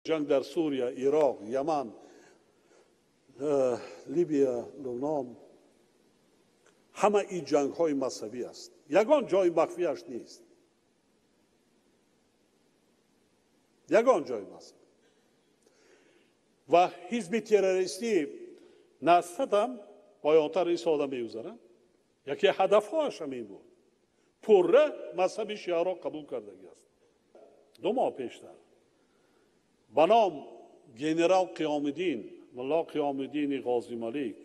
Ҷанг дар Сурия, Ироқ, Яман, Либия, Лубнон, ҳама ин ҷангҳои мазҳабӣ аст. Ягон ҷои махфиаш нест. Ягон ҷои мазҳаб. Ва ҳизби террористӣ Наҳзат поёнтар истода мегузаранд. Яке ҳадафҳояш ҳамин буд. Пурра мазҳаби шиаро қабул кардагӣ аст. 2 моҳ пештар ба ном генерал Қиёмиддин, мулло Қиёмиддини Ғозималик,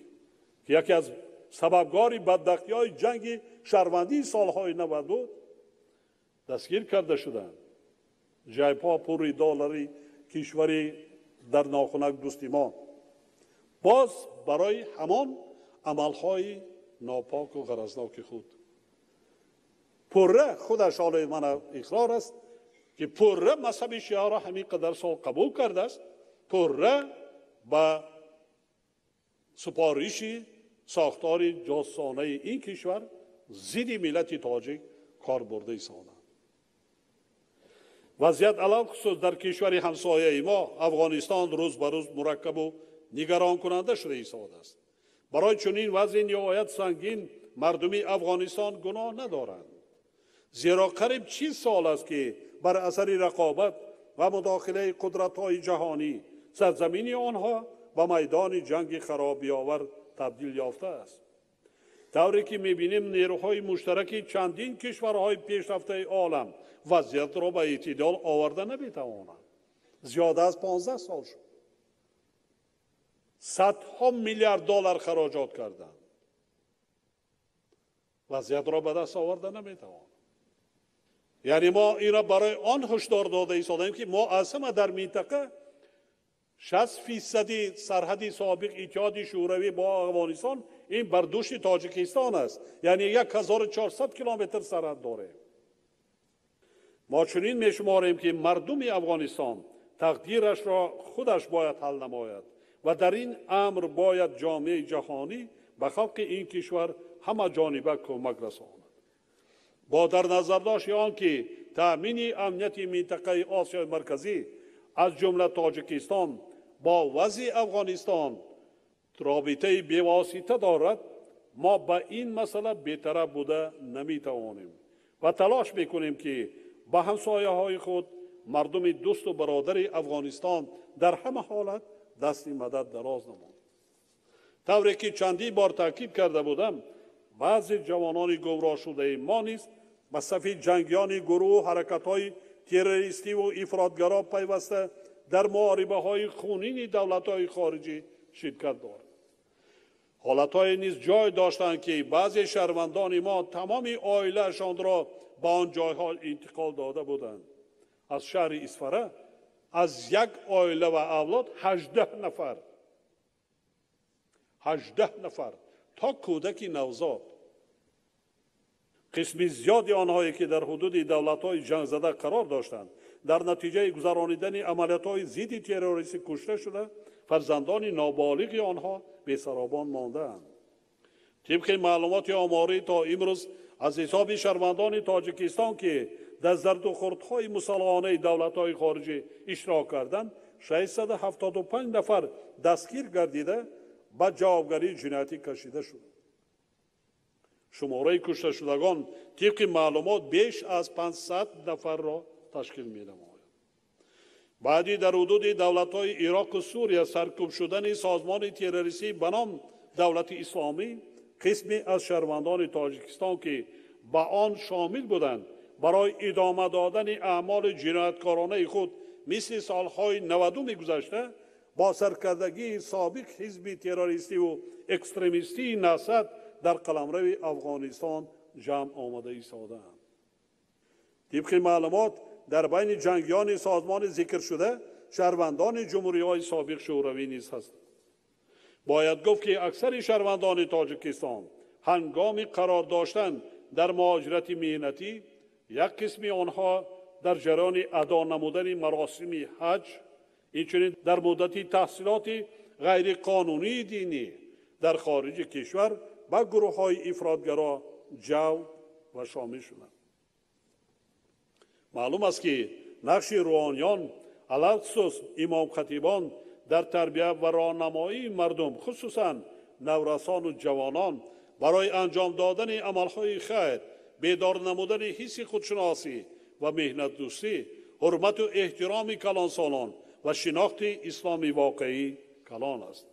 ки яке аз сабабгори бадбахтиҳои ҷанги шаҳрвандии солҳои 90 буд, дастгир карда шуданд. Ҷайбҳо пури доллари кишвари дар нохунак дӯсти мо боз барои ҳамон амалҳои нопоку ғаразноки худ. Пурра худаш ҳоло мана иқрор аст ки пурра мазҳаби шиаро ҳамин қадар сол қабул кардааст, пурра ба супориши сохтори ҷосонаи ин кишвар зидди миллати тоҷик кор бурда истоданд. Вазъият алалхусус дар кишвари ҳамсояи мо Афғонистон рӯз ба рӯз мураккабу нигаронкунанда шуда истодааст. Барои чунин вазъи ниҳоят сангин мардуми Афғонистон гуноҳ надоранд. Зеро қариб 40 сол аст ки бар асари рақобат ва мудохилаи қудратҳои ҷаҳонӣ сарзамини онҳо ба майдони ҷанги харобиовар табдил ёфтааст. Тавре ки мебинем, нерӯҳои муштараки чандин кишварҳои пешрафтаи олам вазъиятро ба эътидол оварда наметавонанд. Зиёда аз 15 сол шуд. Садҳо миллиард доллар хароҷот карданд. Вазъиятро ба даст оварда наметавонанд. Яъне мо инро барои он ҳушдор дода истодаем ки мо аз ҳама дар минтақа 60% сарҳади собиқ Иттиҳоди Шӯравӣ бо Афғонистон ин бар дӯши Тоҷикистон аст. Яъне 1400 километр сарҳад дорем. Мо чунин мешуморем ки мардуми Афғонистон тақдирашро худаш бояд ҳал намояд ва дар ин амр бояд ҷомеаи ҷаҳонӣ ба халқи ин кишвар ҳама ҷониба кӯмак расонад. Бо дар назардошти он ки таъмини амнияти минтақаи Осиёи Марказӣ аз ҷумла Тоҷикистон бо вазъи Афғонистон робитаи бевосита дорад, мо ба ин масъала бетараф буда наметавонем ва талош мекунем ки ба ҳамсояҳои худ, мардуми дӯсту бародари Афғонистон дар ҳама ҳолат дасти мадад дароз намоем. Тавре ки чандин бор таъкид карда будам, баъзе ҷавонони гумроҳшудаи мо низ ба сафи ҷангиёни гурӯҳу ҳаракатҳои террористиву ифротгаро пайваста дар муҳорибаҳои хунини давлатҳои хориҷӣ ширкат доранд. Ҳолатҳое низ ҷой доштанд ки баъзе шаҳрвандони мо тамоми оилаашонро ба он ҷойҳо интиқол дода буданд. Аз шаҳри Исфара аз як оила ва авлод 18 нафар, 18 нафар то кӯдаки навзод. Қисми зиёди онҳое ки дар ҳудуди давлатҳои ҷангзада қарор доштанд, дар натиҷаи гузаронидани амалиётҳои зидди террористӣ кушта шуда, фарзандони ноболиғи онҳо бесаробон мондаанд. Тибқи маълумоти оморӣ то имрӯз аз ҳисоби шаҳрвандони Тоҷикистон ки дар зардухӯрдҳои мусаллаҳонаи давлатҳои хориҷӣ иштирок карданд, 675 нафар дастгир гардида ба ҷавобгарии ҷиноятӣ кашида шуд. Шумораи кушташудагон тибқи маълумот беш аз 500 нафарро ташкил менамояд. Баъди дар ҳудуди давлатҳои Ироқу Сурия саркӯб шудани созмони террористӣ ба ном Давлати Исломӣ, қисме аз шаҳрвандони Тоҷикистон ки ба он шомил буданд, барои идома додани аъмоли ҷинояткоронаи худ мисли солҳои 90-уми гузашта бо саркардагии собиқ ҳизби террористиву экстремистии Наҳзат дар қаламрави Афғонистон ҷамъ омада истодаанд. Тибқи маълумот, дар байни ҷангиёни созмони зикршуда шаҳрвандони ҷумҳуриҳои собиқ Шӯравӣ низ ҳастанд. Бояд гуфт ки аксари шаҳрвандони Тоҷикистон ҳангоми қарор доштан дар муҳоҷирати меҳнатӣ, як қисми онҳо дар ҷараёни адо намудани маросими ҳаҷ, инчунин дар муддати таҳсилоти ғайриқонунии динӣ дар хориҷи кишвар ба гурӯҳҳои ифротгаро ҷалб ва шомил шуданд. Маълум аст ки нақши рӯҳониён Алалхусус имом-хатибон дар тарбия ва роҳнамоии мардум, хусусан наврасон ва ҷавонон, барои анҷом додани амалҳои хайр, бедор намудани ҳисси худшиносӣ ва меҳнатдӯстӣ, ҳурмату эҳтироми калонсолон ва шинохти исломи воқеӣ калон аст.